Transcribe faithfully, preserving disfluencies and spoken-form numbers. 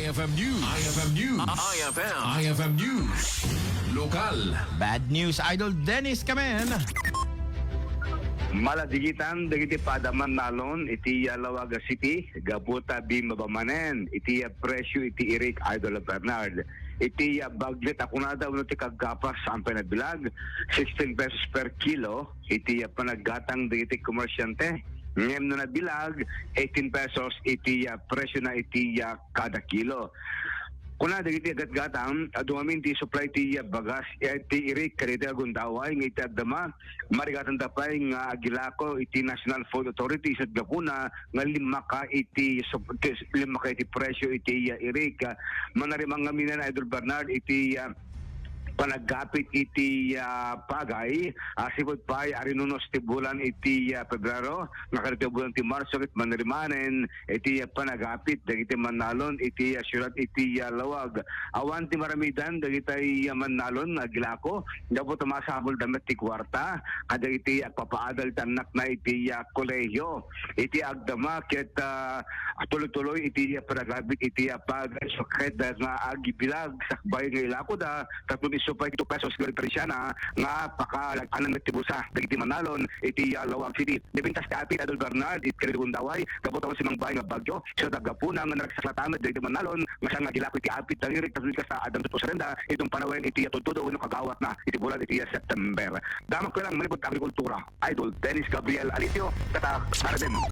F M News. I F M News. I F M. I F M News. Lokal. Bad news, Idol Dennis Kamen. Maladigitan dagiti pada mannalon iti, ah, Laoag City, gapu ta bimaba manen iti, ah, presyo iti irik, Idol Bernard. Iti, ah, baglet a kunada wenno ti kaggapas, saan pay nabilag, sixteen pesos per kilo iti, ah, panaggatang dagiti komersyante. Ngem no nabilag, eighteen pesos iti, ah, presyo na iti, ah, kada kilo. Kuna dagiti agatgatang, adu ngamin ti supply ti, ah, bagas, eh, ti irik kadagiti agundaway nga iti agdama, marigatan ta pay nga agilako iti National Food Authority, isut gapuna nga limmaka iti sup-, ti, limmaka iti presyo iti, ah, irik. Ah, manarimang ngamin, Idol Bernard, iti, ah, panaggapit iti, ah, pagay, ah, sipud pay a rinunos ti bulan iti, ah, Pebrero, nga kadagiti bulan ti Marso, ket manarimanen iti, ah, panagapit dagiti mannalon iti, ah, siudad iti, ah, Laoag. Awan ti maramidan dagiti, ah, mannalon nga agilako, gapu ta masapulda met ti kuarta kadagiti agpapaadal ti annakna iti, ah, kolehiyo. Iti agdama ket, ah, tuloy-tuloy iti, ah, panagapit iti, ah, pagay, ket nga agibilag sakbay nga ilakoda, tapno isu pay two pesos nga diferensiana nga pakalag-anan met ti bulsa dagiti mannalon iti, ah, Laoag City. Nipintas ti apit, Idol Bernard, iti kadagiti gundaway, gapu ta simangbay nga bagyo, siudad gapuna nga naragsak latta met dagiti mannalon nga saan nga agilako iti apit dagiti irik, tapno kasta, adda met pusarenda idiay panawen iti, ah, tudtudo wenno kagawatna iti bulan iti, ah, September. Damagko lang manipud agrikultura, Idol Dennis Gabriel Alicio, kata Arden.